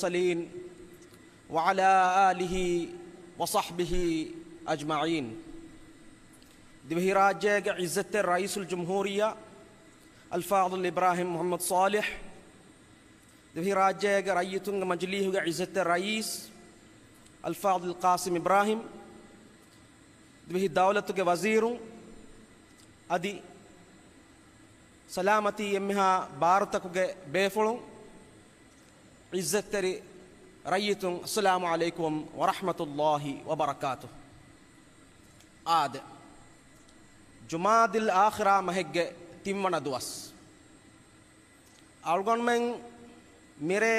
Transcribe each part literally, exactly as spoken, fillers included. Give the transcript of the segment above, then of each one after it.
المرسلين وعلى آله وصحبه أجمعين. ދިވެހިރާއްޖޭގެ ޢިއްޒަތްތެރި ރައީސުލްޖުމްހޫރިއްޔާ އަލްފާޟިލް އިބްރާހިމް މުޙައްމަދު ޞާލިޙް، ދިވެހިރާއްޖޭގެ ރައްޔިތުންގެ މަޖިލީހުގެ ޢިއްޒަތްތެރި ރައީސް އަލްފާޟިލް ޤާސިމް އިބްރާހިމް، ދިވެހި ދައުލަތުގެ ވަޒީރުން، އަދި ސަލާމަތީ އެންމެހާ ބާރުތަކުގެ ބޭފުޅުން، ޢިއްޒަތްތެރި ރައްޔިތުން، އައްސަލާމު ޢަލައިކުމް ވަރަޙްމަތުﷲި ވަބަރަކާތުހު. އާދެ، ޖުމާދިލް އާޚިރާ މަހެއްގެ ތިންވަނަ ދުވަސް. އަޅުގަނޑުމެން މިރޭ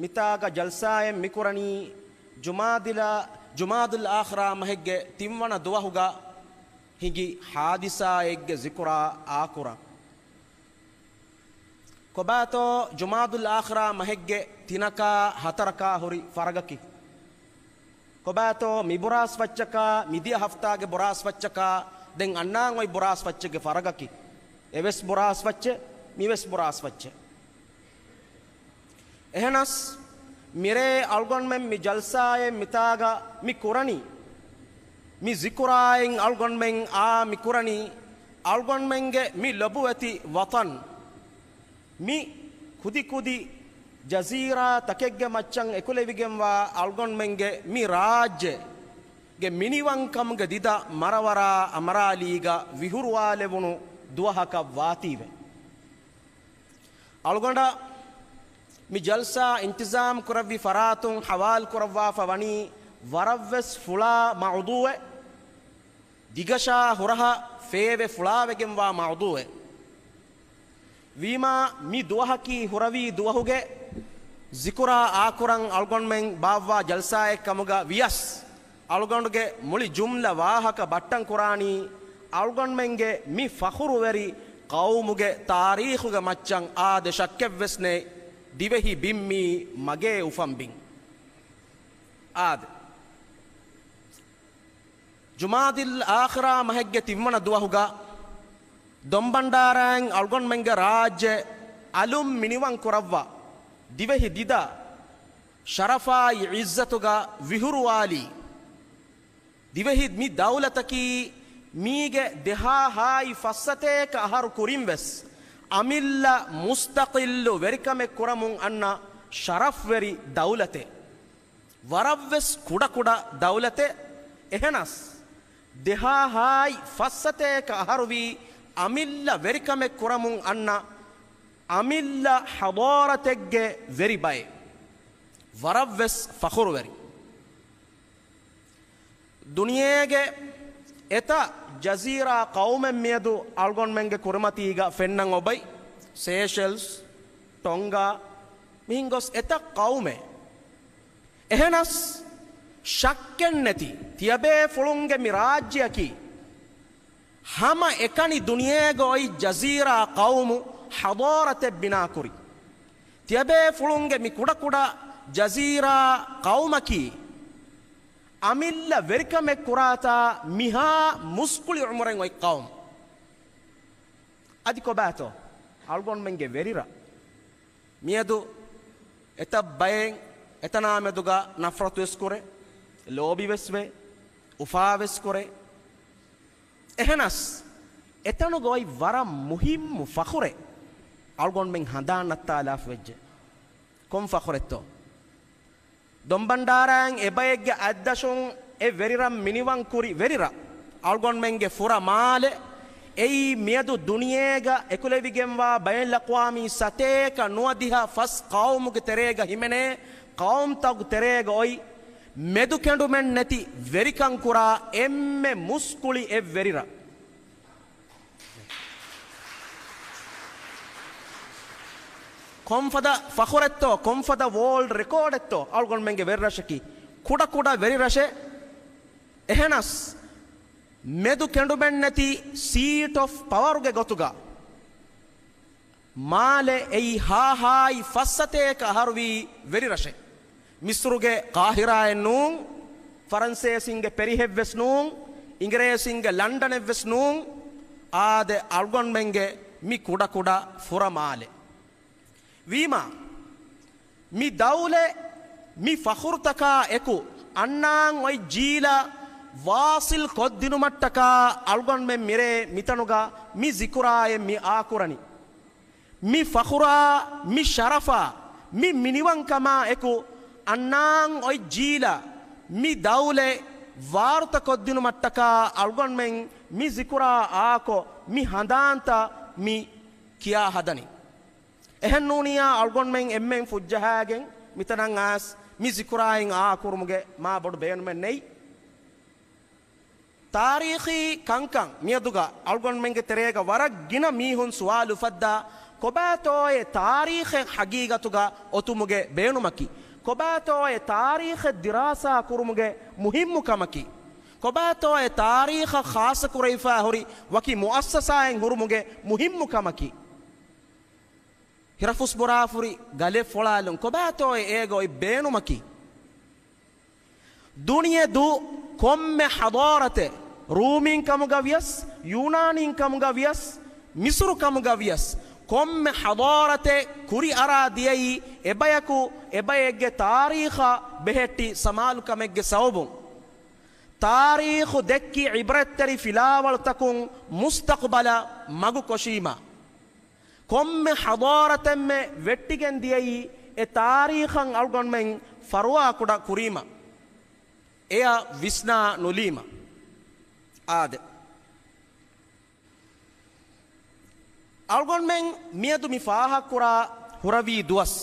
މިތާގަ ޖަލްސާއެއް މިކުރަނީ ޖުމާދިލާ، ޖުމާދިލް އާޚިރާ މަހެއްގެ ތިންވަނަ ދުވަހުގަ ހިނގި ޙާދިސާއެއްގެ ޒިކުރާ އާކުރަން. ކޮބާތޯ ޖުމާދުލް އާޚިރާ މަހެއްގެ ތިނަކާ ހަތަރަކާ ހުރި ފަރަގަކީ؟ ކޮބާތޯ މި ބުރާސް ފައްޗަކާ، މިދިޔަ ހަފްތާގެ ބުރާސް ފައްޗަކާ، ދެން އަންނާން އޮތް ބުރާސް ފައްޗެއްގެ ފަރަގަކީ؟ އެވެސް ބުރާސް ފައްޗެއް، މިވެސް ބުރާސް ފައްޗެއް. އެހެނަސް، މިރޭ އަޅުގަނޑުމެން މި ޖަލްސާއެއް މިތާގަ މި ކުރަނީ، މި ޒިކުރާއިން އަޅުގަނޑުމެން އާ މި ކުރަނީ، އަޅުގަނޑުމެންގެ މި ލޮބުވެތި ވަޠަން، މި ކުދިކުދި ޖަޒީރާ ތަކެއްގެ މައްޗަށް އެކުލެވިގެންވާ އަޅުގަނޑުމެންގެ މި ރާއްޖެ ގެ މިނިވަންކަމުގެ ދިދަ މަރަވަރާ އަމަރާލީގަ ވިހުރުވާލެވުނު ދުވަހަކަށް ވާތީވެ. އަޅުގަނޑަށް މި ޖަލްސާ އިންތިޒާމް ކުރެއްވި ފަރާތުން ހަވާލު ކުރައްވާފަ ވަނީ ވަރަށްވެސް ފުޅާ މައުޟޫއެއް. ދިގަށާ ހުރަހަ ފޭވެ ފުޅާވެގެންވާ މައުޟޫއެއް. ވީމާ، މި ދުވަހަކީ ހުރަވީ ދުވަހުގެ ޒިކުރާ އާކުރަން އަޅުގަނޑުމެން ބާއްވާ ޖަލްސާއެއް ކަމުގަ ވިޔަސް، އަޅުގަނޑުގެ މުޅި ޖުމްލަ ވާހަކަ ބައްޓަން ކުރާނީ، އަޅުގަނޑުމެންގެ މި ފަޚުރުވެރި ޤައުމުގެ ތާރީޚުގެ މައްޗަށް އާދެ، ޝައްކެއްވެސް ނެތް، ދިވެހި ބިން މީ މަގޭ އުފަން ބިން. އާދެ. ޖުމާދިލް އާޚިރާ މަހެއްގެ ތިންވަނަ ދުވަހުގަ ދޮންބަންޑާރައިން އަޅުގަނޑުމެންގެ ރާއްޖެ އަލުން މިނިވަން ކުރައްވާ، ދިވެހި ދިދަ ޝަރަފާއި ޢިއްޒަތުގަ ވިހުރުވާލީ، ދިވެހި މި ދައުލަތަކީ މީގެ ދެހާހާއި ފައްސަތޭކަ އަހަރު ކުރިންވެސް އަމިއްލަ މުސްތަޤިއްލު ވެރިކަމެއް ކުރަމުން އަންނަ ޝަރަފްވެރި ދައުލަތެއް. ވަރަށްވެސް ކުޑަކުޑަ ދައުލަތެއް. އެހެނަސް، ދެހާހާއި ފައްސަތޭކަ އަހަރުވީ އަމިއްލަ ވެރިކަމެއް ކުރަމުން އަންނަ އަމިއްލަ ޙަޟާރަތެއްގެ ވެރި ބައެއް. ވަރަށްވެސް ފަޚުރުވެރި. ދުނިޔޭގެ އެތައް ޖަޒީރާ ޤައުމެއް މިއަދު އަޅުގަނޑުމެންގެ ކުރިމަތީގަ ފެންނަން އޮބައި، ސޭޝެލްސް، ޓޮންގާ، މިހެން ގޮސް އެތައް ޤައުމެއް. އެހެނަސް، ޝައްކެއްނެތި، ތިޔަބޭފުޅުންގެ މި ރާއްޖެއަކީ ހަމަ އެކަނި ދުނިޔޭގަ އޮތް ޖަޒީރާ ޤައުމު ޙަޟާރަތެއް ބިނާކުރި. ތިޔަބޭފުޅުންގެ މި ކުޑަކުޑަ ޖަޒީރާ ޤައުމަކީ އަމިއްލަ ވެރިކަމެއް ކުރާތާ މިހާ މުސްކުޅި ޢުމުރެއް އޮތް ޤައުމު. އަދި ކޮބާތޯ އަޅުގަނޑުމެންގެ ވެރިރަށް؟ މިއަދު އެތައް ބައެއް އެތަނާމެދުގަ ނަފްރަތުވެސް ކުރޭ، ލޯބިވެސް ވޭ، އުފާވެސް ކުރޭ. އެހެނަސް، އެތަނުގަ އޮތް ވަރަށް މުހިއްމު ފަޚުރެއް އަޅުގަނޑުމެން ހަނދާން ނައްތާލާފަ ވެއްޖެ. ކޮން ފަޚުރެއްތޯ؟ ދޮންބަންޑާރައިން އެބައެއްގެ އަތްދަށުން އެ ވެރިރަށް މިނިވަން ކުރި ވެރިރަށް، އަޅުގަނޑުމެންގެ ފުރަ މާލެ. އެއީ މިއަދު ދުނިޔޭގަ އެކުލެވިގެންވާ ބައިންލައަޤްވާމީ ސަތޭކަ ނުވަދިހަ ފަސް ޤައުމުގެ ތެރޭގަ ހިމެނޭ، ޤައުމުތަކުގެ ތެރޭގަ އޮތް މެދުކެނޑުމެއް ނެތި ވެރިކަން ކުރާ އެންމެ މުސްކުޅި އެއް ވެރިރަށް. ކޮންފަދަ ފަޚުރެއްތޯ، ކޮންފަދަ ވޯލްޑް ރެކޯޑެއްތޯ އަޅުގަނޑުމެންގެ ވެރިރަށަކީ؟ ކުޑަކުޑަ ވެރިރަށެއް. އެހެނަސް، މެދު ކެނޑުމެއްނެތި ސީޓް އޮފް ޕަވަރުގެ ގޮތުގަ މާލެ އެއީ ހާހާއި ފަސްސަތޭކަ އަހަރުވީ ވެރިރަށެއް. މިސްރުގެ ޤާހިރާއެއް ނޫން، ފަރަންސޭސިންގެ ޕެރިހެއްވެސް ނޫން، އިނގިރޭސިންގެ ލަންޑަނެއްވެސް ނޫން، އާދެ، އަޅުގަނޑުމެންގެ މި ކުޑަކުޑަ ފުރަ މާލެ. ވީމާ، މި ދައުލަތް މި ފަޚުރުތަކާ އެކު އަންނާން އޮތް ޖީލަށް ވާޞިލް ކޮށްދިނުމަށްޓަކާ އަޅުގަނޑުމެން މިރޭ މިތަނުގަ މި ޒިކުރާއެއް މި އާކުރަނީ. މި ފަޚުރާ، މި ޝަރަފާ، މި މިނިވަންކަމާ އެކު އަންނާން އޮތް ޖީލަށް މި ދައުލަތް ވާރުތަ ކޮށްދިނުމަށްޓަކާ އަޅުގަނޑުމެން މި ޒިކުރާ އާކޮށް މި ހަނދާންތައް މި ކިޔާ ހަދަނީ. އެހެންނޫނިއްޔާ އަޅުގަނޑުމެން އެންމެން ފުއްޖަހާގެން މިތަނަށް އައިސް މި ޒިކުރާއިން އާކުރުމުގެ މާ ބޮޑު ބޭނުމެއް ނެތް. ތާރީޚީ ކަންކަން މިއަދުގަ އަޅުގަނޑުމެންގެ ތެރޭގަ ވަރަށް ގިނަ މީހުން ސުވާލު އުފައްދާ، ކޮބާތޯއޭ ތާރީޚެއް ހަގީގަތުގަ އޮތުމުގެ ބޭނުމަކީ؟ ކޮބާތޯއޭ ތާރީޚެއް ދިރާސާ ކުރުމުގެ މުހިއްމު ކަމަކީ؟ ކޮބާތޯއޭ ތާރީޚަށް ޚާއްޞަކުރެވިފާ ހުރި ވަކި މުއައްސަސާއެއް ހުރުމުގެ މުހިއްމު ކަމަކީ؟ ހިރަފުސް ބުރާފުރި ގަލެއް ފޮޅާލުން ކޮބާތޯއޭ އޭގަ އޮތް ބޭނުމަކީ؟ ދުނިޔެ ދޫ ކޮންމެ ޙަޟާރަތެއް، ރޫމީން ކަމުގަ ވިޔަސް، ޔޫނާނީން ކަމުގަ ވިޔަސް، މިސުރު ކަމުގަ ވިޔަސް، ކޮންމެ ޙަޟާރަތެއް ކުރިއަރާ ދިޔައީ އެބަޔަކު އެބައެއްގެ ތާރީޚަށް ބެހެއްޓި ސަމާލުކަމެއްގެ ސަބަބުން. ތާރީޚު ދެއްކި ޢިބްރަތްތެރި ފިލާވަޅުތަކުން މުސްތަޤުބަލަށް މަގުކޮށީމަ، ކޮންމެ ޙަޟާރަތެއްމެ ވެއްޓިގެން ދިޔައީ އެ ތާރީޚަށް އަޅުގަނޑުމެން ފަރުވާކުޑަ ކުރީމަ، އެޔަށް ވިސްނާ ނުލީމަ. އާދެ، އަޅުގަނޑުމެން މިއަދު މި ފާހަގަކުރާ ހުރަވީ ދުވަސް،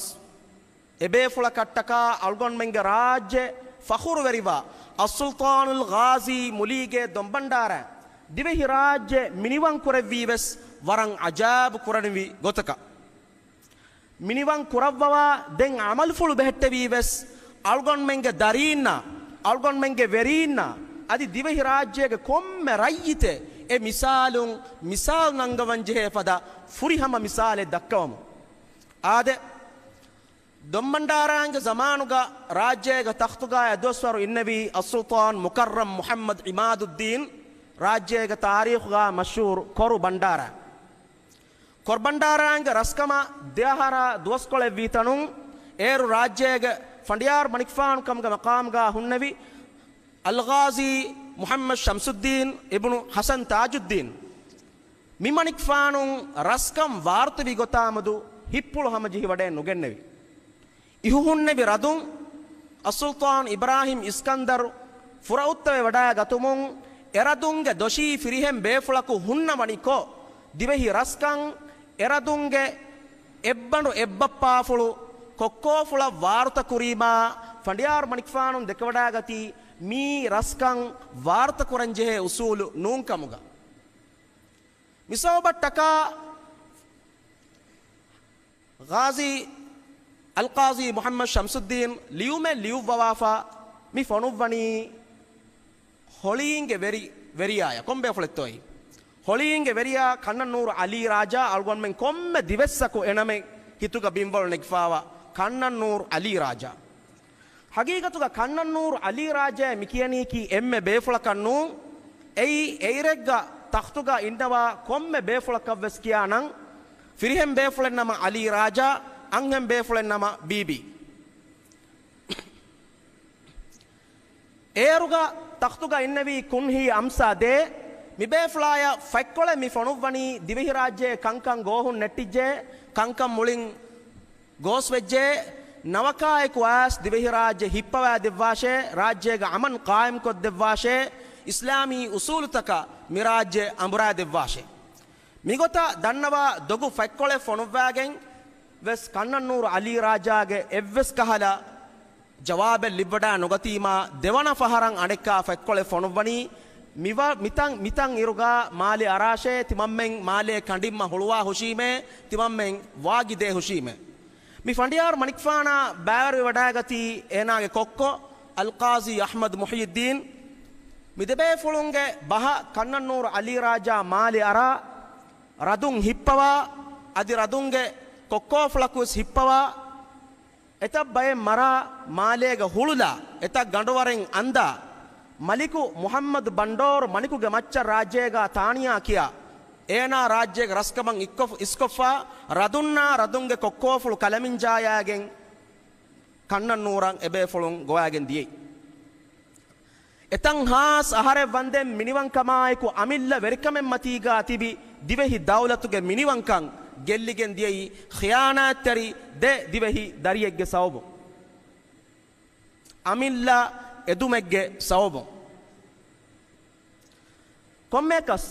އެބޭފުޅަކަށްޓަކާ އަޅުގަނޑުމެންގެ ރާއްޖެ ފަޚުރުވެރިވާ އައްސުލްޠާނުލް ޣާޒީ މުލީގެ ދޮންބަންޑާރަ ދިވެހިރާއްޖެ މިނިވަންކުރެއްވީވެސް ވަރަށް އަޖާއިބު ކުރަނިވި ގޮތަކަށް. މިނިވަން ކުރައްވަވާ ދެން ޢަމަލުފުޅު ބެހެއްޓެވީވެސް އަޅުގަނޑުމެންގެ ދަރީންނާ، އަޅުގަނޑުމެންގެ ވެރީންނާ، އަދި ދިވެހިރާއްޖޭގެ ކޮންމެ ރައްޔިތެއް އެ މިސާލުން މިސާލު ނަންގަވަން ޖެހޭ ފަދަ ފުރިހަމަ މިސާލެއް ދައްކަވަމު. އާދެ، ދޮންބަންޑާރާގެ ޒަމާނުގަ ރާއްޖޭގަ ތަޚްތުގަ އެ ދުވަސްވަރު އިންނެވީ އައްސުލްޠާން މުކައްރަމް މުޙައްމަދު ޢިމާދުއްދީން، ރާއްޖޭގެ ތާރީޚުގަ މަޝްހޫރު ކޮރު ބަންޑާރާ. ކޮރުބަންޑާރާގެ ރަސްކަމަށް ދެއަހަރާ ދުވަސްކޮޅެއް ވީތަނުން، އޭރު ރާއްޖޭގެ ފަނޑިޔާރު މަނިކުފާނު ކަމުގެ މަޤާމުގަ ހުންނެވި އަލްޣާޒީ މުޙައްމަދު ޝަމްސުއްދީން އިބްނު ޙަސަން ތާޖުއްދީން، މި މަނިކުފާނު ރަސްކަން ވާރުތަވި ގޮތާމަދު ހިއްޕުޅު ހަމަޖެހި ވަޑައެއް ނުގެންނެވި. އިހު ހުންނެވި ރަދުން އައްސުލްޠާން އިބްރާހިމް އިސްކަންދަރު ފުރައުއްތަވެ ވަޑައިގަތުމުން، އެރަދުންގެ ދޮށީ ފިރިހެން ބޭފުޅަކު ހުންނަވަނިކޮށް، ދިވެހި ރަސްކަން އެރަދުންގެ އެއްބަނޑު އެއްބައްޕާފުޅު ކޮއްކޯފުޅަށް ވާރުތަ ކުރީމާ، ފަނޑިޔާރު މަނިކުފާނު ދެކެވަޑައިގަތީ މިއީ ރަސްކަން ވާރުތަ ކުރަންޖެހޭ އުސޫލު ނޫންކަމުގަ. މިސަބަބަށްޓަކާ ޣާޒީ، އަލްޤާޒީ މުޙައްމަދު ޝަމްސުއްދީން ލިޔުމެއް ލިޔުއްވަވާފަ މި ފޮނުއްވަނީ ހޮޅީންގެ ވެރި، ވެރިޔާޔަށް. ކޮން ބޭފުޅެއްތޯއީ؟ ހޮޅީންގެ ވެރިޔާ ކަންނަން ނޫރު ޢަލީ ރާޖާ، އަޅުގަނޑުމެން ކޮންމެ ދިވެއްސަކު އެނަމެއް ހިތުގަ ބިންވަޅު ނެގިފާވާ ކަންނަން ނޫރު ޢަލީ ރާޖާ. ހަގީގަތުގަ ކަންނަން ނޫރު ޢަލީ ރާޖާ މި ކިޔަނީކީ އެންމެ ބޭފުޅަކަށް ނޫން. އެއީ އެއިރެއްގަ ތަޚްތުގަ އިންނަވާ ކޮންމެ ބޭފުޅަކަށްވެސް ކިޔާ ނަން. ފިރިހެން ބޭފުޅެއް ނަމަ ޢަލީ ރާޖާ، އަންހެން ބޭފުޅެއް ނަމަ ބީބީ. އޭރުގަ ތަޚްތުގަ އިންނެވީ ކުންހީ އަމްސާ ދޭ. މިބޭފުޅާޔަށް ފަތްކޮޅެއް މި ފޮނުއްވަނީ ދިވެހިރާއްޖެ ކަންކަން ގޯހުން ނެއްޓިއްޖެ، ކަންކަން މުޅިން ގޯސްވެއްޖެ. ނަވަކާއެކު އައިސް ދިވެހިރާއްޖެ ހިއްޕަވައިދެއްވާށޭ، ރާއްޖޭގަ އަމަން ޤާއިމްކޮށްދެއްވާށޭ، އިސްލާމީ އުސޫލުތަކަށް މިރާއްޖެ އަނބުރާދެއްވާށޭ. މިގޮތަށް ދަންނަވާ ދޮގު ފަތްކޮޅެއް ފޮނުއްވާގެން ވެސް ކަންނަން ނޫރު ޢަލީ ރާޖާގެ އެއްވެސް ކަހަލަ ޖަވާބެއް ލިބިވަޑައި ނުގަތީމާ، ދެވަނަ ފަހަރަށް އަނެއްކާ ފަތްކޮޅެއް ފޮނުއްވަނީ، މިވަ-، މިތަން، މިތަން އިރުގަ މާލެ އަރާށޭ، ތިމަންމެން މާލެ ކަނޑިންމަ ހުޅުވާ ހުށީމޭ، ތިމަންމެން ވާގިދޭ ހުށީމޭ. މި ފަނޑިޔާރު މަނިކުފާނާ ބައިވެރިވެވަޑައިގަތީ އޭނާގެ ކޮއްކޮ އަލްޤާޒީ އަޙްމަދު މުޙިއްޔުއްދީން. މި ދެބޭފުޅުންގެ ބަހަށް ކަންނަން ނޫރު ޢަލީ ރާޖާ މާލެ އަރާ، ރަދުން ހިއްޕަވާ، އަދި ރަދުންގެ ކޮއްކޯފުޅަކުވެސް ހިއްޕަވާ، އެތައް ބައެއް މަރާ، މާލޭގަ ހުޅުލާ، އެތައް ގަނޑުވަރެއް އަންދާ، މަލިކު މުޙައްމަދު ބަންޑޯރު މަލިކުގެ މައްޗަށް ރާއްޖޭގަ ތާނިޔާ ކިޔާ، އޭނާ ރާއްޖޭގެ ރަސްކަމަށް އިސްކޮ-، އިސްކޮށްފަ، ރަދުންނާ ރަދުންގެ ކޮއްކޯފުޅު ކަލަމިންޖާޔާގެން ކަންނަން ނޫރަން އެބޭފުޅުން ގޮވައިގެން ދިޔައީ. އެތަން ހާސް އަހަރެއް ވަންދެން މިނިވަންކަމާއެކު އަމިއްލަ ވެރިކަމެއް މަތީގާ ތިބި ދިވެހި ދައުލަތުގެ މިނިވަންކަން ގެއްލިގެން ދިޔައީ ޚިޔާނާތްތެރި ދެ ދިވެހި ދަރިއެއްގެ ސަބަބުން. އަމިއްލަ އެދުމެއްގެ ސަބަބުން. ކޮންމެއަކަސް،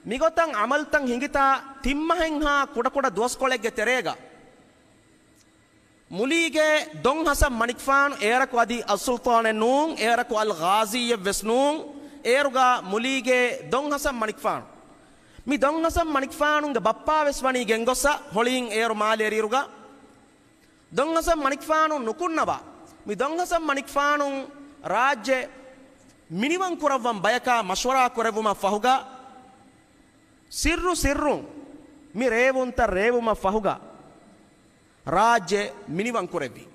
މިގޮތަށް އަމަލުތައް ހިނގިތާ ތިންމަހެއްހާ ކުޑަކުޑަ ދުވަސްކޮޅެއްގެ ތެރޭގަ، މުލީގެ ދޮން ހަސަން މަނިކުފާނު، އޭރަކު އަދި އައްސުލްޠާނެއް ނޫން، އޭރަކު އަލް ޣާޒީއެއް ވެސް ނޫން، އޭރުގަ މުލީގެ ދޮން ހަސަން މަނިކުފާނު. މި ދޮން ހަސަން މަނިކުފާނުގެ ބައްޕާ ވެސް ވަނީ ގެންގޮއްސަ ހޮޅިއިން އޭރު މާލެ އެރިއިރުގަ. ދޮން ހަސަން މަނިކުފާނު ނުކުންނަވާ، މި ދޮން ހަސަން މަނިކުފާނު ރާއްޖެ މިނިވަން ކުރައްވަން ބަޔަކާ މަޝްވަރާ ކުރެއްވުމަށް ފަހުގަ، ސިއްރު ސިއްރުން މި ރޭވުންތައް ރޭވުމަށް ފަހުގަ، ރާއްޖެ މިނިވަން ކުރެއްވި.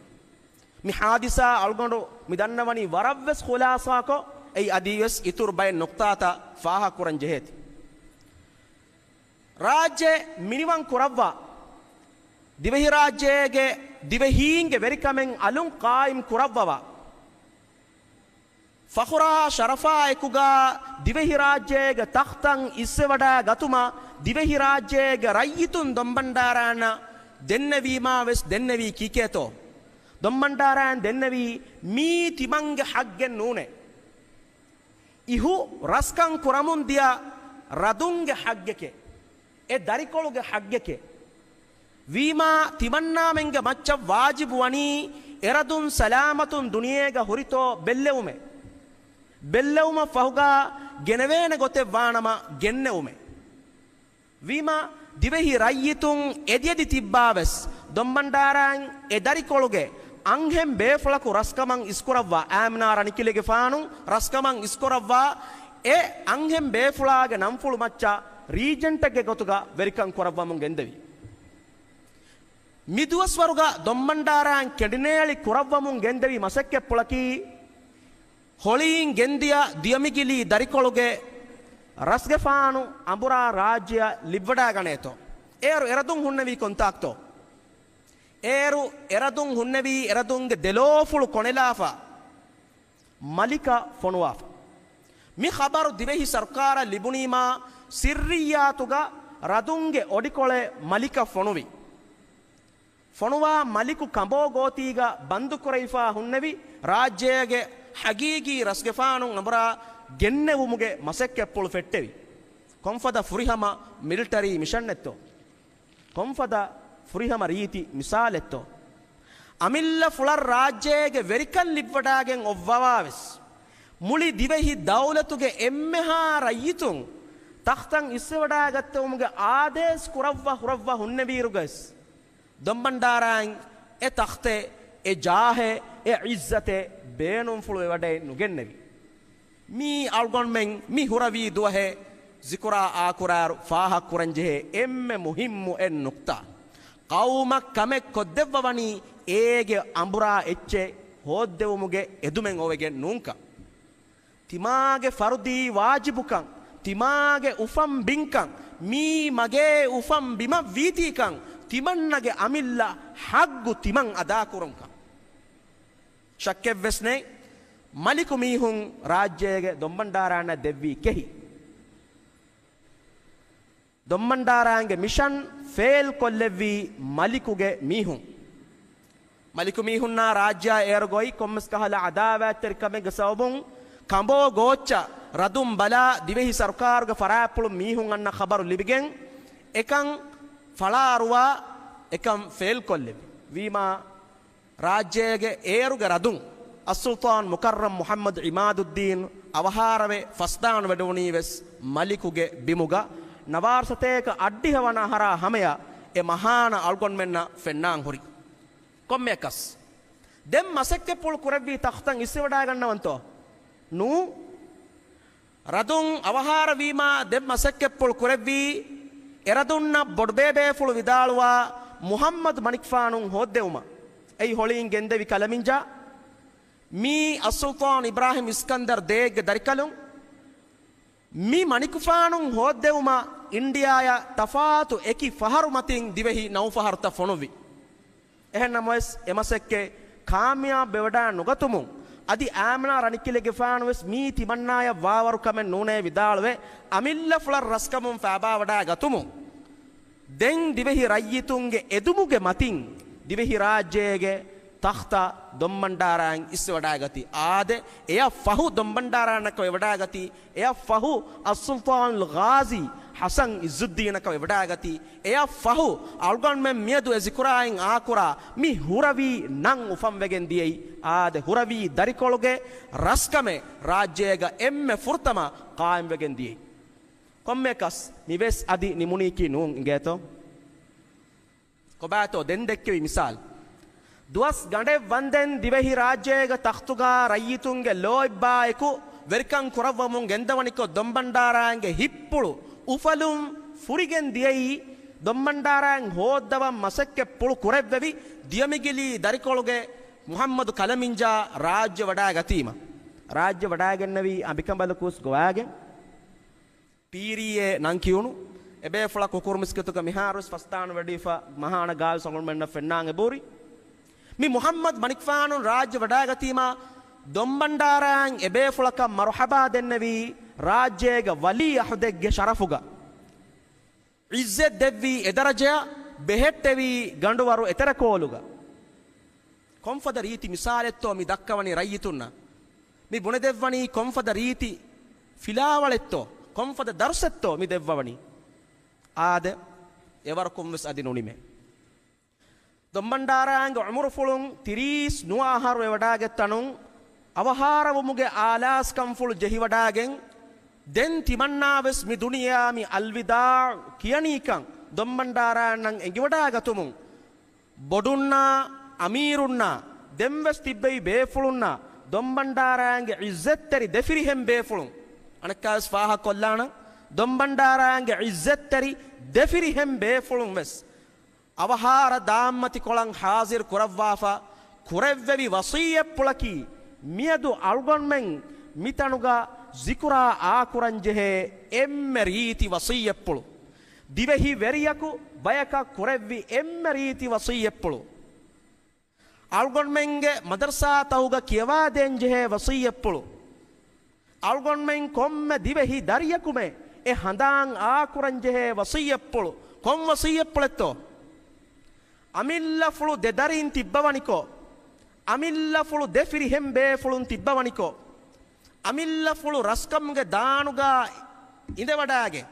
މި ހާދިސާ އަޅުގަނޑު މި ދަންނަވަނީ ވަރަށްވެސް ޚުލާސާކޮށް، އެއީ އަދިވެސް އިތުރު ބައެއް ނުކްތާތައް ފާހަގަކުރަން ޖެހޭތީ. ރާއްޖެ މިނިވަން ކުރައްވާ، ދިވެހިރާއްޖޭގެ ދިވެހީންގެ ވެރިކަމެއް އަލުން ޤާއިމް ކުރައްވަވާ، ފަޚުރާ ޝަރަފާ އެކުގަ ދިވެހިރާއްޖޭގެ ތަޚްތަށް އިސްވެވަޑައިގަތުމަށް ދިވެހިރާއްޖޭގެ ރައްޔިތުން ދޮންބަންޑާރައަށް ދެންނެވީމާ ވެސް ދެންނެވީ ކީކޭތޯ؟ ދޮންބަންޑާރައަށް ދެންނެވީ މީ ތިމަންގެ ހައްގެއް ނޫނޭ. އިހު ރަސްކަން ކުރަމުން ދިޔަ ރަދުންގެ ހައްގެކޭ. އެ ދަރިކޮޅުގެ ހައްގެކޭ. ވީމާ ތިމަންނާމެންގެ މައްޗަށް ވާޖިބު ވަނީ އެރަދުން ސަލާމަތުން ދުނިޔޭގަ ހުރިތޯ ބެއްލެވުމޭ. ބެއްލެވުމަށް ފަހުގަ ގެނެވޭނެ ގޮތެއް ވާނަމަ ގެންނެވުމޭ. ވީމާ ދިވެހި ރައްޔިތުން އެދިއެދި ތިއްބާވެސް ދޮންބަންޑާރައިން އެ ދަރިކޮޅުގެ އަންހެން ބޭފުޅަކު ރަސްކަމަށް އިސްކުރައްވާ، އާމިނާ ރަނިކިލެގެފާނު ރަސްކަމަށް އިސްކުރައްވާ، އެ އަންހެން ބޭފުޅާގެ ނަންފުޅު މައްޗަށް ރީޖެންޓެއްގެ ގޮތުގަ ވެރިކަން ކުރައްވަމުން ގެންދެވި. މި ދުވަސްވަރުގަ ދޮންބަންޑާރައިން ކެޑިނޭޅި ކުރައްވަމުން ގެންދެވި މަސައްކަތްޕުޅަކީ، ހޮޅިއިން ގެންދިޔަ ދިޔަމިގިލީ ދަރިކޮޅުގެ ރަސްގެފާނު އަނބުރާ ރާއްޖެއަށް ލިއްވަޑައިގަނޭތޯ؟ އޭރު އެރަދުން ހުންނެވީ ކޮންތާކުތޯ؟ އޭރު އެރަދުން ހުންނެވީ އެރަދުންގެ ދެލޯފުޅު ކޮނެލާފަ، މަލިކަށް ފޮނުވާފަ. މި ޚަބަރު ދިވެހި ސަރުކާރަށް ލިބުނީމާ ސިއްރިއްޔާތުގަ ރަދުންގެ އޮޑިކޮޅެއް މަލިކަށް ފޮނުވި. ފޮނުވާ މަލިކު ކަނބޯ ގޯތީގަ ބަންދުކުރެވިފާ ހުންނެވި، ރާއްޖޭގެ ހަގީގީ ރަސްގެފާނުން އަނބުރާ ގެންނެވުމުގެ މަސައްކަތްޕުޅު ފެއްޓެވި. ކޮންފަދަ ފުރިހަމަ މިލިޓަރީ މިޝަންއެއްތޯ؟ ކޮންފަދަ ފުރިހަމަ ރީތި މިސާލެއްތޯ؟ އަމިއްލަ ފުޅަށް ރާއްޖޭގެ ވެރިކަން ލިބިވަޑައިގެން އޮއްވަވާވެސް، މުޅި ދިވެހި ދައުލަތުގެ އެންމެހާ ރައްޔިތުން ތަޚްތަށް އިސްވެވަޑައިގަތެވުމުގެ އާދޭސް ކުރައްވާ ހުރައްވާ ހުންނެވިއިރުގަސް، ދޮންބަންޑާރައިން އެ ތަޚްތެއް، އެ ޖާހެއް، އެ އިއްޒަތެއް ބޭނުންފުޅުވެވަޑައެއް ނުގެންނެވި. މީ އަޅުގަނޑުމެން މި ހުރަވީ ދުވަހެއް ޒިކުރާ އާކުރާއިރު ފާހަގަކުރަންޖެހޭ އެންމެ މުހިއްމު އެއް ނުކްތާ. ޤައުމަށް ކަމެއް ކޮށްދެއްވަވަނީ އޭގެ އަނބުރާ އެއްޗެއް ހޯއްދެވުމުގެ އެދުމެއް އޮވެގެން ނޫންކަން. ތިމާގެ ފަރުދީ ވާޖިބުކަން، ތިމާގެ އުފަން ބިންކަން، މީ މަގޭ އުފަން ބިމަށް ވީތީކަން، ތިމަންނަގެ އަމިއްލަ ހައްގު ތިމަން އަދާކުރުންކަން. ޝައްކެއްވެސް ނެތް، މަލިކު މީހުން ރާއްޖޭގެ ދޮންބަންޑާރާނަށް ދެއްވީ ކެހި. ދޮންބަންޑާރާންގެ މިޝަން ފެއިލް ކޮށްލެއްވީ މަލިކުގެ މީހުން. މަލިކު މީހުންނާ ރާއްޖެއާ އޭރުގައި ކޮންމެސް ކަހަލަ އަދާވާތްތެރިކަމެއްގެ ސަބަބުން ކަނބޯ ގޯއްޗަށް ރަދުން ބަލާ ދިވެހި ސަރުކާރުގެ ފަރާތްޕުޅުން މީހުން އަންނަ ޚަބަރު ލިބިގެން އެކަން ފަޅާއަރުވާ އެކަން ފެއިލް ކޮށްލެއްވި. ވީމާ ރާއްޖޭގެ އޭރުގެ ރަދުން އައްސުލްޠާން މުކައްރަމް މުޙައްމަދު ޢިމާދުއްދީން އަވަހާރަވެ ފަސްދާން ވެޑުވުނީ ވެސް މަލިކުގެ ބިމުގަ ނަވާރަ ސަތޭކަ އަށްޑިހަ ވަނަ އަހަރާ ހަމަޔަށް އެ މަހާނަ އަޅުގަނޑުމެންނަށް ފެންނާން ހުރި. ކޮންމެއަކަސް ދެން މަސައްކަތްޕުޅު ކުރެއްވީ ތަޚްތަށް އިސްވެވަޑައިގަންނަވަންތޯ؟ ނޫ. ރަދުން އަވަހާރަވީމާ ދެން މަސައްކަތްޕުޅު ކުރެއްވީ، އެރަދުންނަށް ބޮޑުބޭބޭފުޅު ވިދާޅުވާ މުޙައްމަދު މަނިކުފާނު ހޯއްދެވުމަށް. އެއީ ހޮޅިއިން ގެންދެވި ކަލަމިންޖާ. މީ އައްސުލްޠާން އިބްރާހިމް އިސްކަންދަރް ދޭއްގެ ދަރިކަލުން. މި މަނިކުފާނު ހޯއްދެވުމަށް އިންޑިއާއަށް ތަފާތު އެކި ފަހަރު މަތިން ދިވެހި ނައުފަހަރުތައް ފޮނުއްވި. އެހެންނަމަވެސް، އެ މަސައްކަތް ކާމިޔާބުވެވަޑައި ނުގަތުމުން، އަދި އާމިނާ ރަނިކިލެގެފާނުވެސް މީ ތިމަންނާޔަށް ވާވަރު ކަމެއް ނޫނޭ ވިދާޅުވެ، އަމިއްލަފުޅަށް ރަސްކަމުން ފައިބާވަޑައިގަތުމުން، ދެން ދިވެހި ރައްޔިތުންގެ އެދުމުގެ މަތިން ދިވެހިރާއްޖޭގެ ތަޚްތަ ދޮންބަންޑާރާއިން އިސްވެވަޑައިގަތީ. އާދެ، އެޔަށް ފަހު ދޮންބަންޑާރާއިންނަކަށް ވެވަޑައިގަތީ. އެޔަށް ފަހު އައްސުލްޠާނުލް ޣާޒީ ޙަސަން ޢިއްޒުއްދީނަކަށް ވެވަޑައިގަތީ. އެޔަށް ފަހު އަޅުގަނޑުމެން މިއަދު އެ ޒިކުރާއިން އާކުރާ މި ހުރަވީ ނަން އުފަންވެގެން ދިޔައީ. އާދެ، ހުރަވީ ދަރިކޮޅުގެ ރަސްކަމެއް ރާއްޖޭގަ އެންމެ ފުރަތަމަ ޤާއިމްވެގެން ދިޔައީ. ކޮންމެއަކަސް މިވެސް އަދި ނިމުނީކީ ނޫން އިނގޭތޯ؟ ކޮބާތޯ ދެން ދެއްކެވި މިސާލު؟ ދުވަސް ގަނޑެއް ވަންދެން ދިވެހި ރާއްޖޭގެ ތަޚްތުގަ ރައްޔިތުންގެ ލޯތްބާއެކު ވެރިކަން ކުރައްވަމުން ގެންދަވަނިކޮށް، ދޮންބަންޑާރާއިންގެ ހިތްޕުޅު އުފަލުން ފުރިގެން ދިޔައީ، ދޮންބަންޑާރާއިން ހޯއްދަވަން މަސައްކަތްޕުޅު ކުރެއްވެވި ދިޔަމިގިލީ ދަރިކޮޅުގެ މުޙައްމަދު ކަލަމިންޖާ ރާއްޖެ ވަޑައިގަތީމަ. ރާއްޖެ ވަޑައިގެންނެވީ އަނބިކަނބަލަކު ވެސް ގޮވާގެން. ޕީރީއޭ ނަން ކިޔުނު އެބޭފުޅަކު ކުރު މިސްކިތުގަ މިހާރުވެސް ފަސްދާނު ވެޑިފަ މަހާނަ ގާވެސް އަޅުގަނޑުމެންނަށް ފެންނާން އެބަހުރި. މި މުޙައްމަދު މަނިކުފާނު ރާއްޖެ ވަޑައިގަތީމާ، ދޮންބަންޑާރާއިން އެބޭފުޅަކަށް މަރުޙަބާ ދެންނެވީ ރާއްޖޭގެ ވަލީ ޢަހުދެއްގެ ޝަރަފުގަ. ޢިއްޒަތް ދެއްވީ އެދަރަޖަޔަށް، ބެހެއްޓެވީ ގަނޑުވަރު އެތެރެކޯލުގަ. ކޮންފަދަ ރީތި މިސާލެއްތޯ މި ދައްކަވަނީ ރައްޔިތުންނަށް؟ މި ބުނެދެއްވަނީ ކޮންފަދަ ރީތި ފިލާވަޅެއްތޯ؟ ކޮންފަދަ ދަރުސެއްތޯ މި ދެއްވަވަނީ؟ އާދެ، އެވަރަކުން ވެސް އަދި ނުނިމޭ. ދޮންބަންޑާރާއިންގެ ޢުމުރުފުޅުން ތިރީސް ނުވަ އަހަރު ވެވަޑައިގަތް ތަނުން، އަވަހާރަވުމުގެ އާލާސްކަންފުޅު ޖެހިވަޑައިގެން، ދެން ތިމަންނާވެސް މި ދުނިޔެއާ މި އަލްވިދާޢު ކިޔަނީކަން ދޮންބަންޑާރާއިންނަށް އެނގިވަޑައިގަތުމުން، ބޮޑުންނާ، އަމީރުންނާ، ދެންވެސް ތިއްބެވި ބޭފުޅުންނާ، ދޮންބަންޑާރާއިންގެ ޢިއްޒަތްތެރި ދެފިރިހެން ބޭފުޅުން، އަނެއްކާވެސް ފާހަގަކޮށްލާނަން، ދޮންބަންޑާރާއިންގެ ޢިއްޒަތްތެރި ދެފިރިހެން ބޭފުޅުން ވެސް އަވަހާރަ ދާންމަތިކޮޅަށް ޙާޟިރު ކުރައްވާފަ ކުރެއްވެވި ވަޞިއްޔަތްޕުޅަކީ، މިއަދު އަޅުގަނޑުމެން މިތަނުގަ ޒިކުރާ އާކުރަންޖެހޭ އެންމެ ރީތި ވަޞިއްޔަތްޕުޅު. ދިވެހި ވެރިޔަކު ބަޔަކަށް ކުރެއްވި އެންމެ ރީތި ވަޞިއްޔަތްޕުޅު. އަޅުގަނޑުމެންގެ މަދަރުސާތަކުގަ ކިޔަވާދޭންޖެހޭ ވަޞިއްޔަތްޕުޅު. އަޅުގަނޑުމެން ކޮންމެ ދިވެހި ދަރިޔަކުމެ އެ ހަނދާން އާކުރަންޖެހޭ ވަޞިއްޔަތްޕުޅު. ކޮން ވަޞިއްޔަތްޕުޅެއްތޯ؟ އަމިއްލަފުޅު ދެ ދަރިން ތިއްބަވަނިކޮށް، އަމިއްލަފުޅު ދެ ފިރިހެން ބޭފުޅުން ތިއްބަވަނިކޮށް، އަމިއްލަފުޅު ރަސްކަމުގެ ދާނުގަ އިނދެވަޑައިގެން،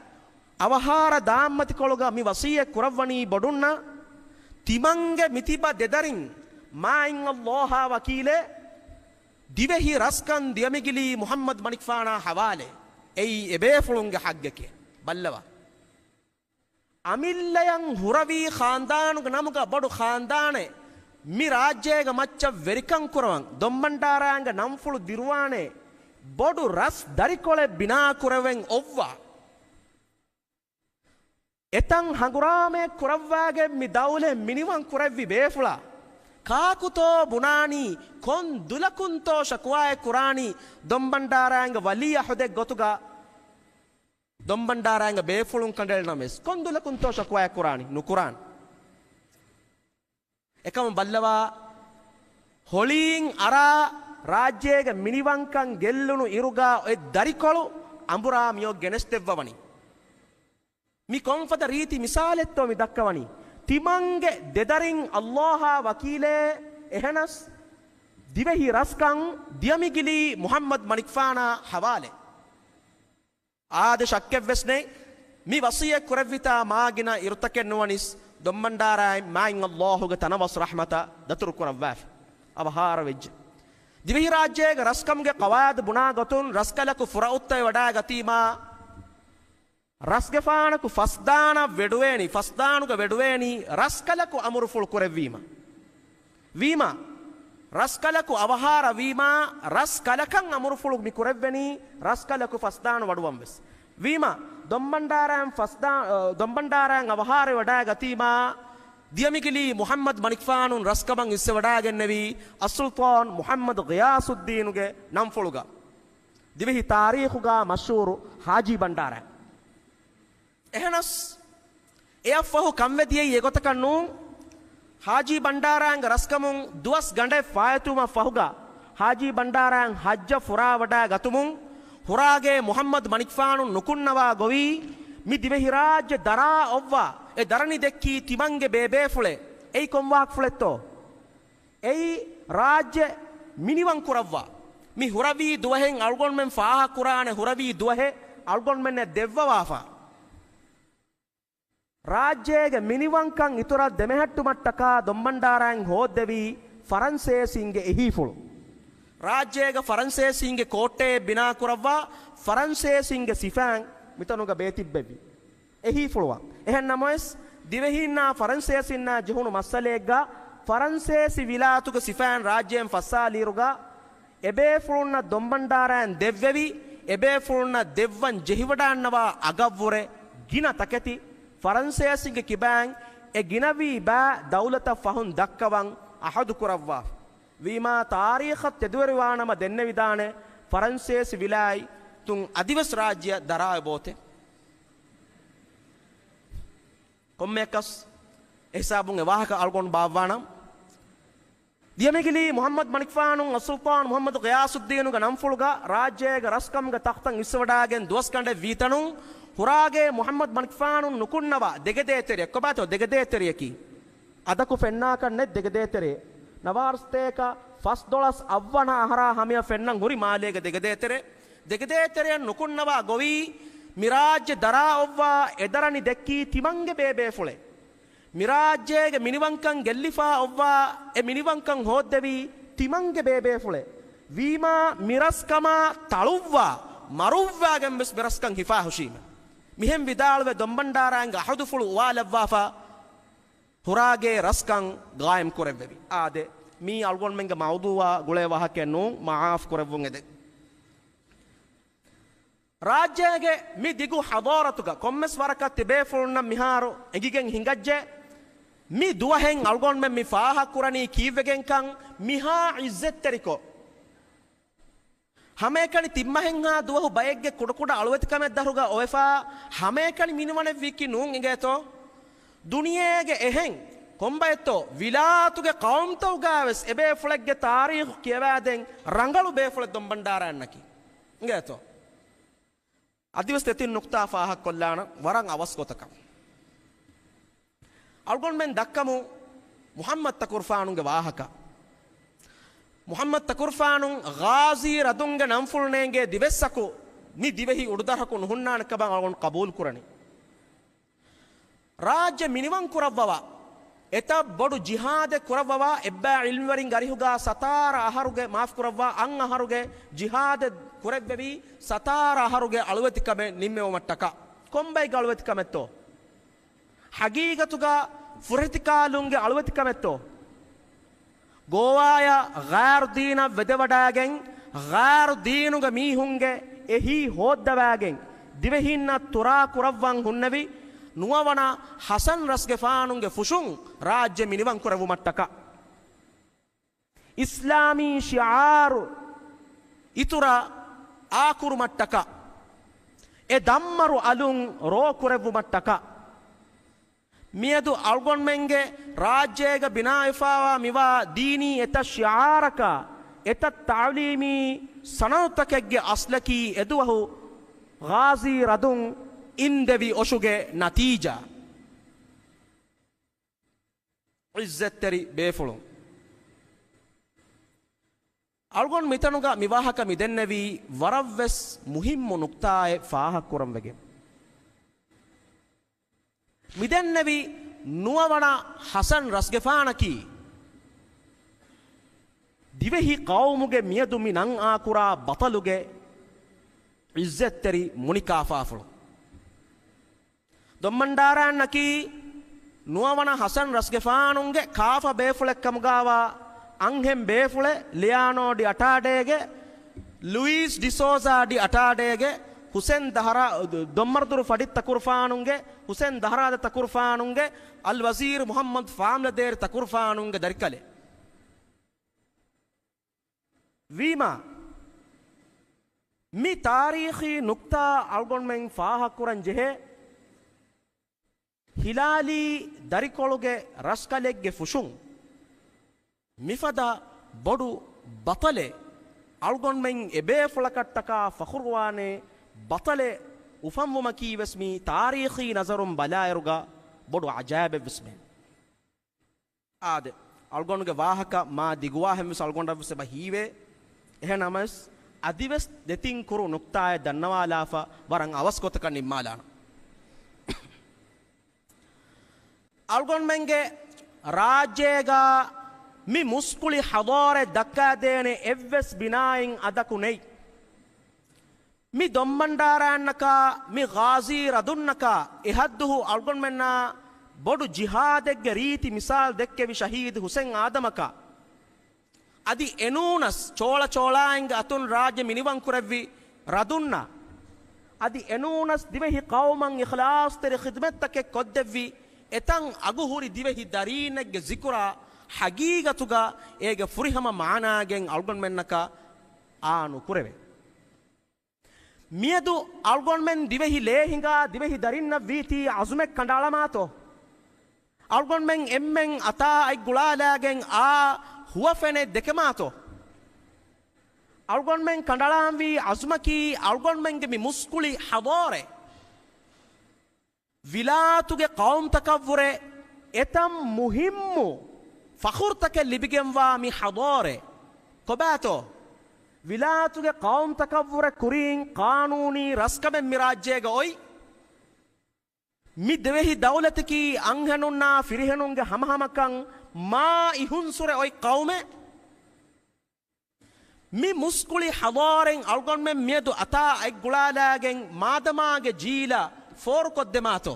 އަވަހާރަ ދާންމަތިކޮޅުގަ މި ވަޞިއްޔަތް ކުރައްވަނީ ބޮޑުންނަށް، ތިމަންގެ މިތިބަ ދެދަރިން މާތް ﷲ އާ ވަކީލޭ، ދިވެހި ރަސްކަން ދިޔަމިގިލީ މުޙައްމަދު މަނިކުފާނާ ޙަވާލޭ. އެއީ އެބޭފުޅުންގެ ޙައްޤެކޭ. ބައްލަވާ. އަމިއްލަޔަށް ހުރަވީ ޚާންދާނުގެ ނަމުގަ ބޮޑު ޚާންދާނެއް، މި ރާއްޖޭގެ މައްޗަށް ވެރިކަން ކުރަވަން ދޮންބަންޑާރާއިންގެ ނަންފުޅު ދިރުވާނޭ، ބޮޑު ރަސް ދަރިކޮޅެއް ބިނާ ކުރެވެން އޮއްވާ. އެތަން ހަނގުރާމައެއް ކުރައްވާގެން މި ދައުލަތް މިނިވަން ކުރެއްވި ބޭފުޅާ، ކާކުތޯ ބުނާނީ، ކޮން ދުލަކުންތޯ ޝަކުވާއެއް ކުރާނީ، ދޮންބަންޑާރާއިންގެ ވަލީ ޢަހުދެއް ގޮތުގަ ދޮންބަންޑާރާއިންގެ ބޭފުޅުން ކަނޑައެޅި ނަމަވެސް، ކޮން ދުލަކުންތޯ ޝަކުވާއެއް ކުރާނީ؟ ނުކުރާނެ. އެކަމަށް ބައްލަވާ، ހޮޅީން އަރާ ރާއްޖޭގެ މިނިވަންކަން ގެއްލުނު އިރުގަ އޮތް ދަރިކޮޅު އަނބުރާ މިއޮށް ގެނެސްދެއްވަވަނީ. މި ކޮންފަދަ ރީތި މިސާލެއްތޯ މި ދައްކަވަނީ؟ ތިމަންގެ ދެދަރިން ﷲ އާ ވަކީލޭ، އެހެނަސް ދިވެހި ރަސްކަން ދިޔަމިގިލީ މުޙައްމަދު މަނިކުފާނާ ޙަވާލޭ. އާދެ، ޝައްކެއްވެސް ނެތް، މި ވަޞިއްޔަތް ކުރެއްވިތާ މާގިނަ އިރުތަކެއް ނުވަނިސް، ދޮންބަންޑާރާއިން މާތް ﷲ ގެ ތަނަވަސް ރަޙްމަތަށް ދަތުރު ކުރައްވާފި. އަވަހާރަވެއްޖެ. ދިވެހިރާއްޖޭގެ ރަސްކަމުގެ ޤަވާއިދު ބުނާ ގޮތުން ރަސްކަލަކު ފުރައުއްތަވެ ވަޑާގަތީމާ، ރަސްގެފާނަކު ފަސްދާނަށް ވެޑުވޭނީ، ފަސްދާނުގަ ވެޑުވޭނީ ރަސްކަލަކު އަމުރުފުޅު ކުރެއްވީމަ. ވީމަ، ރަސްކަލަކު އަވަހާރަ ވީމާ، ރަސްކަލަކަށް އަމުރުފުޅު މި ކުރެއްވެނީ ރަސްކަލަކު ފަސްދާނު ވަޑުވަން ވެސް. ވީމަ، ދޮންބަންޑާރާއިން ފަސްދާ-، އަ، ދޮންބަންޑާރާއިން އަވަހާރަވެ ވަޑާގަތީމާ، ދިޔަމިގިލީ މުޙައްމަދު މަނިކުފާނުން ރަސްކަމަށް އިސްވެވަޑާގެންނެވީ އައްސުލްޠާން މުޙައްމަދު ޣިޔާސުއްދީނުގެ ނަންފުޅުގަ. ދިވެހި ތާރީޚުގަ މަޝްހޫރު ހާޖީ ބަންޑާރަ. އެހެނަސް، އެއަށްފަހު ކަންވެދިޔައީ އެގޮތަކަށް ނޫން. ހާޖީ ބަންޑާރާއިންގެ ރަސްކަމުން ދުވަސް ގަނޑެއް ފާއިތުވުމަށް ފަހުގަ، ހާޖީ ބަންޑާރާއިން ހައްޖަށް ފުރާވަޑައިގަތުމުން ހުރާގޭ މުޙައްމަދު މަނިކުފާނު ނުކުންނަވާ ގޮވީ، މި ދިވެހިރާއްޖެ ދަރާ އޮއްވާ، އެ ދަރަނި ދެއްކީ ތިމަންގެ ބޭބޭފުޅެއް. އެއީ ކޮން ވާހަކަފުޅެއްތޯ؟ އެއީ ރާއްޖެ މިނިވަން ކުރައްވާ، މި ހުރަވީ ދުވަހެއް އަޅުގަނޑުމެން ފާހަގަކުރާނެ ހުރަވީ ދުވަހެއް އަޅުގަނޑުމެންނަށް ދެއްވަވާފަ. ރާއްޖޭގެ މިނިވަންކަން އިތުރަށް ދެމެހެއްޓުމަށްޓަކާ ދޮންބަންޑާރާއިން ހޯއްދެވީ ފަރަންސޭސީންގެ އެހީފުޅު. ރާއްޖޭގަ ފަރަންސޭސީންގެ ކޯއްޓެއެއް ބިނާކުރައްވާ، ފަރަންސޭސީންގެ ސިފައިން މިތަނުގަ ބޭތިއްބެވި. އެހީފުޅުއަށް. އެހެން ނަމަވެސް، ދިވެހީންނާ ފަރަންސޭސީންނާ ޖެހުނު މައްސަލައެއްގަ، ފަރަންސޭސި ވިލާތުގެ ސިފައިން ރާއްޖޭން ފައްސާލިއިރުގަ، އެބޭފުޅުންނަށް ދޮންބަންޑާރައިން ދެއްވެވި، އެބޭފުޅުންނަށް ދެއްވަން ޖެހިވަޑާންނަވާ އަގަށްވުރެ ގިނަ ތަކެތި ފަރަންސޭސިންގެ ކިބައިން އެ ގިނަވީ ބައި ދައުލަތަށް ފަހުން ދައްކަވަން އަހަދު ކުރައްވާފަ. ވީމާ ތާރީޚަށް ތެދުވެރިވާނަމަ ދެންނެވިދާނެ ފަރަންސޭސި ވިލާތުން އަދިވެސް ރާއްޖެއަށް ދަރާ އޮތް ބޯތެއް. ކޮންމެއަކަސް އެހިސާބުން އެ ވާހަކަ އަޅުގަނޑު ބާއްވާނަން. ދިޔަމިގިލީ މުޙައްމަދު މަނިކުފާނު އައްސުލްޠާން މުޙައްމަދު ޣިޔާސުއްދީނުގެ ނަންފުޅުގަ ރާއްޖޭގެ ރަސްކަމުގެ ތަޚްތަށް އިސްވަޑާގެން ދުވަސްގަނޑެއް ވީތަނުން ހުރާގޭ މުޙައްމަދު މަނިކުފާނު ނުކުންނަވާ ދެގެދޭތެރެއަކީ. ކޮބާތޯ ދެގެދޭތެރެއަކީ؟ އަދަކު ފެންނާކަށް ނެތް ދެގެދޭތެރޭ. ނަވާރަސަތޭކަ ފަސްދޮޅަސް އަށްވަނަ އަހަރާ ހަމަޔަށް ފެންނަން ހުރި މާލޭގެ ދެގެދޭތެރޭ. ދެގެދޭތެރެއަށް ނުކުންނަވާ ގޮވީ، މި ރާއްޖެ ދަރާ އޮއްވާ އެ ދަރަނި ދެއްކީ ތިމަންގެ ބޭބޭފުޅެއް. މި ރާއްޖޭގެ މިނިވަންކަން ގެއްލިފާ އޮއްވާ އެ މިނިވަންކަން ހޯއްދެވީ ތިމަންގެ ބޭބޭފުޅެއް. ވީމާ މި ރަސްކަމާ ތަޅުއްވާ، މަރުއްވާގެން ވެސް މި ރަސްކަން ހިފާ ހުށީމެ. މިހެން ވިދާޅުވެ ދޮންބަންޑާރާއިންގެ އަހަދުފުޅު އުވާލައްވާފަ. ހުރާގޭ ރަސްކަން ގާއިމް ކުރެއްވެވި. އާދެ، މީ އަޅުގަނޑުމެންގެ މައުޟޫއާ ގުޅޭ ވާހަކައެއް ނޫން، މަޢާފް ކުރެއްވުން އެދެން. ރާއްޖޭގެ މި ދިގު ޙަޟާރަތުގަ ކޮންމެސް ވަރަކަށް ތިބޭފުޅުންނަށް މިހާރު އެނގިގެން ހިނގައްޖެ، މި ދުވަހެއް އަޅުގަނޑުމެން މި ފާހަގަކުރަނީ ކީއްވެގެންކަން މިހާ ޢިއްޒަތްތެރިކޮށް. ހަމައެކަނި ތިންމަހެއްހާ ދުވަހު ބައެއްގެ ކުޑަކުޑަ އަޅުވެތިކަމެއް ދަށުގަ އޮވެފާ، ހަމައެކަނި މިނިވަނެއްވީކީ ނޫން އިނގޭތޯ؟ ދުނިޔޭގެ އެހެން ކޮންބައެއްތޯ، ވިލާތުގެ ޤައުމުތަކުގައިވެސް އެބޭފުޅެއްގެ ތާރީޚު ކިޔަވާދޭން ރަނގަޅު ބޭފުޅެއް ދޮންބަންޑާރައިންނަކީ. އިނގޭތޯ؟ އަދިވެސް ދެތިން ނުކުތާ ފާހަގަކޮށްލާނަން ވަރަށް އަވަސް ގޮތަކަށް. އަޅުގަނޑުމެން ދައްކަމު މުޙައްމަދު ތަކުރުފާނުގެ ވާހަކަ. މުޙައްމަދު ތަކުރުފާނު ޣާޒީ ރަދުންގެ ނަންފުޅު ނޭނގޭ ދިވެއްސަކު މި ދިވެހި އުޑުދަށަކު ނުހުންނާނެ ކަމަށް އަޅުގަނޑު ޤަބޫލު ކުރަނީ. ރާއްޖެ މިނިވަން ކުރައްވަވާ، އެތައް ބޮޑު ޖިހާދެއް ކުރައްވަވާ، އެއްބައި ޢިލްމުވެރިންގެ އަރިހުގަ ސަތާރަ އަހަރުގެ، މާފް ކުރައްވާ، އަށް އަހަރުގެ ޖިހާދެއް ކުރެއްވެވީ، ސަތާރަ އަހަރުގެ އަޅުވެތިކަމެއް ނިންމެވުމަށްޓަކާ. ކޮންބައިގެ އަޅުވެތިކަމެއްތޯ؟ ޙަޤީޤަތުގަ ފުރިހަތިކާލުންގެ އަޅުވެތިކަމެއްތޯ؟ ގޯވާޔަށް ޣައިރު ދީނަށް ވެދެވަޑައިގެން، ޣައިރު ދީނުގެ މީހުންގެ އެހީ ހޯއްދަވައިގެން، ދިވެހީންނަށް ތުރާ ކުރައްވަން ހުންނެވި ނުވަވަނަ ޙަސަން ރަސްގެފާނުގެ ފުށުން ރާއްޖެ މިނިވަން ކުރެވުމަށްޓަކާ. އިސްލާމީ ޝިޢާރު އިތުރަށް އާކުރުމަށްޓަކާ، އެ ދަންމަރު އަލުން ރޯ ކުރެއްވުމަށްޓަކާ، މިއަދު އަޅުގަނޑުމެންގެ ރާއްޖޭގަ ބިނާވެފާވާ މިވާ ދީނީ އެތައް ޝިޢާރަކާ، އެތައް ތަޢުލީމީ ސަނަދުތަކެއްގެ އަސްލަކީ އެދުވަހު ޣާޒީ ރަދުން އިންދެވި އޮށުގެ ނަތީޖާ. ޢިއްޒަތްތެރި ބޭފުޅުން. އަޅުގަނޑު މިތަނުގަ މިވާހަކަ މިދެންނެވީ ވަރަށްވެސް މުހިއްމު ނުކްތާއެއް ފާހަގަކުރަން ވެގެން. މިދެންނެވި ނުވަވަނަ ޙަސަން ރަސްގެފާނަކީ، ދިވެހި ޤައުމުގެ މިއަދު މި ނަން އާކުރާ ބަޠަލުގެ ޢިއްޒަތްތެރި މުނިކާފާފުޅު. ދޮންބަންޑާރައިންނަކީ ނުވަވަނަ ޙަސަން ރަސްގެފާނުންގެ ކާފަ ބޭފުޅެއްކަމުގާވާ އަންހެން ބޭފުޅެއް، ލިއާނޯ ޑި އަޓާޑޭގެ، ލުއީސް ޑި ސޯޒާ ޑި އަޓާޑޭގެ، ޙުސެން ދަހްރާ، ދޮންމަރުދުރު ފަޑިތް ތަކުރުފާނުންގެ، ޙުސެން ދަހްރާދަ ތަކުރުފާނުންގެ، އަލްވަޒީރު މުޙައްމަދު ފާމްލަދޭރި ތަކުރުފާނުންގެ ދަރިކަލެއް. ވީމާ، މި ތާރީޚީ ނުކްތާ އަޅުގަނޑުމެން ފާހަގަކުރަން ޖެހޭ. ހިލާލީ ދަރިކޮޅުގެ ރަސްކަލެއްގެ ފުށުން މިފަދަ ބޮޑު ބަޠަލެއް، އަޅުގަނޑުމެން އެބޭފުޅަކަށްޓަކާ ފަޚުރުވާނެ ބަޠަލެއް އުފަންވުމަކީ ވެސް މި ތާރީޚީ ނަޒަރުން ބަލާއިރުގަ ބޮޑު އަޖާއިބެއް ވެސްމެ. އާދެ، އަޅުގަނޑުގެ ވާހަކަ މާ ދިގުވާހެން ވެސް އަޅުގަނޑަށް ވެސް އެބަ ހީވޭ. އެހެން ނަމަވެސް، އަދިވެސް ދެތިން ކުރު ނުކްތާއެއް ދަންނަވާލާފަ ވަރަށް އަވަސް ގޮތަކަށް ނިންމާލާނަން. އަޅުގަނޑުމެންގެ ރާއްޖޭގަ މި މުސްކުޅި ޙަޟާރަތް ދައްކާދޭނެ އެއްވެސް ބިނާއެއް އަދަކު ނެތް. މި ދޮންބަންޑާރައަންނަކާ، މި ޣާޒީ ރަދުންނަކާ، އެހައްދުހު އަޅުގަނޑުމެންނާ ބޮޑު ޖިހާދެއްގެ ރީތި މިސާލް ދެއްކެވި ޝަހީދު ހުސެން އާދަމަކާ، އަދި އެނޫނަސް ޗޯޅަ ޗޯޅާއިންގެ އަތުން ރާއްޖެ މިނިވަންކުރެއްވި ރަދުންނަށް، އަދި އެނޫނަސް ދިވެހި ޤައުމަށް އިޚްލާޞްތެރި ޚިދުމަތްތަކެއް ކޮށްދެއްވި އެތަން އަގުހުރި ދިވެހި ދަރީންނެއްގެ ޒިކުރާ ޙަޤީޤަތުގަ އޭގެ ފުރިހަމަ މާނާގެން އަޅުގަނޑުމެންނަކަށް އާ ނުކުރެވޭ. މިއަދު އަޅުގަނޑުމެން ދިވެހި ލޭ ހިނގާ ދިވެހި ދަރިންނަށް ވީތީ އަޒުމެއް ކަނޑައަޅަމާތޯ؟ އަޅުގަނޑުމެން އެންމެން އަތާ އަތް ގުޅާލާގެން އާ ހުވަފެނެއް ދެކެމާތޯ؟ އަޅުގަނޑުމެން ކަނޑައަޅާންވީ އަޒުމަކީ އަޅުގަނޑުމެންގެ މި މުސްކުޅި ޙަޟާރަތް ވިލާތުގެ ޤައުމުތަކަށްވުރެ އެތަން މުހިއްމު ފަޚުރުތަކެއް ލިބިގެންވާ މި ޙަޟާރަތް. ކޮބާތޯ؟ ވިލާތުގެ ޤައުމުތަކަށްވުރެ ކުރީން ޤާނޫނީ ރަސްކަމެއް މި ރާއްޖޭގަ އޮތް. މި ދިވެހި ދައުލަތަކީ އަންހެނުންނާ ފިރިހެނުންގެ ހަމަހަމަކަން މާ އިހުންސުރެ އޮތް ޤައުމެއް. މި މުސްކުޅި ޙަޟާރަތް އަޅުގަނޑުމެން މިއަދު އަތާ އަތް ގުޅާލާގެން މާދަމާގެ ޖީލަށް ފޯރުކޮށްދެމާތޯ؟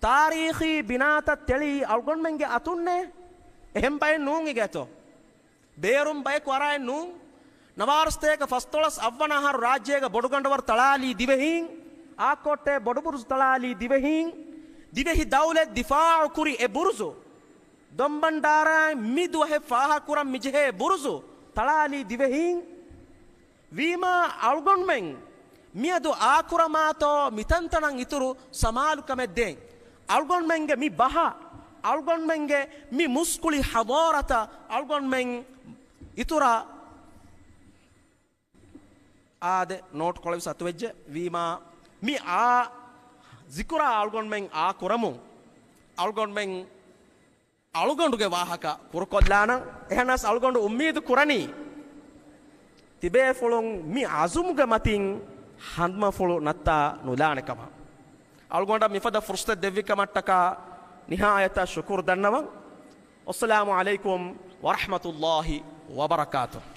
ތާރީޚީ ބިނާތައް ތެޅީ އަޅުގަނޑުމެންގެ އަތުންނޭ. އެހެން ބައެއް ނޫން އިގޭތޯ؟ ބޭރުން ބަޔަކު އަރާއެއް ނޫން. ނަވާރަސަތޭކަ ފަސްދޮޅަސް އަށްވަނަ އަހަރު ރާއްޖޭގަ ބޮޑުގަނޑުވަރު ތަޅާލީ ދިވެހީން، އާކޮއްޓޭ ބޮޑުބުރުޒު ތަޅާލީ ދިވެހީން، ދިވެހި ދައުލަތް ދިފާޢު ކުރި އެ ބުރުޒު، ދޮންބަންޑާރާއިން މި ދުވަހެއް ފާހަގަކުރަން މިޖެހޭ ބުރުޒު ތަޅާލީ ދިވެހީން. ވީމާ އަޅުގަނޑުމެން މިއަދު އާކުރަމާތޯ މިތަންތަނަށް އިތުރު ސަމާލުކަމެއް ދޭން. އަޅުގަނޑުމެންގެ މި ބަހަށް، އަޅުގަނޑުމެންގެ މި މުސްކުޅި ޙަޟާރަތަށް އަޅުގަނޑުމެން އިތުރަށް އާދެ، ނޯޓް ކޮޅެއް ވެސް އަތުވެއްޖެ. ވީމާ މި އާ ޒިކުރާ އަޅުގަނޑުމެން އާ ކުރަމުން އަޅުގަނޑުމެން އަޅުގަނޑުގެ ވާހަކަ ކުރުކޮށްލާނަން. އެހެނަސް އަޅުގަނޑު އުއްމީދު ކުރަނީ، ތިބޭފުޅުން މި އަޒުމުގެ މަތިން ހަނދުމަފުޅު ނައްތާ ނުލާނެ ކަމަށް. އަޅުގަނޑަށް މިފަދަ ފުރުޞަތު ދެއްވި ކަމަށްޓަކާ ނިހާޔަތަށް ޝުކުރު ދަންނަވަން. އައްސަލާމު ޢަލައިކުމް ވަރަޙްމަތުﷲި ވަބަރަކާތުހު.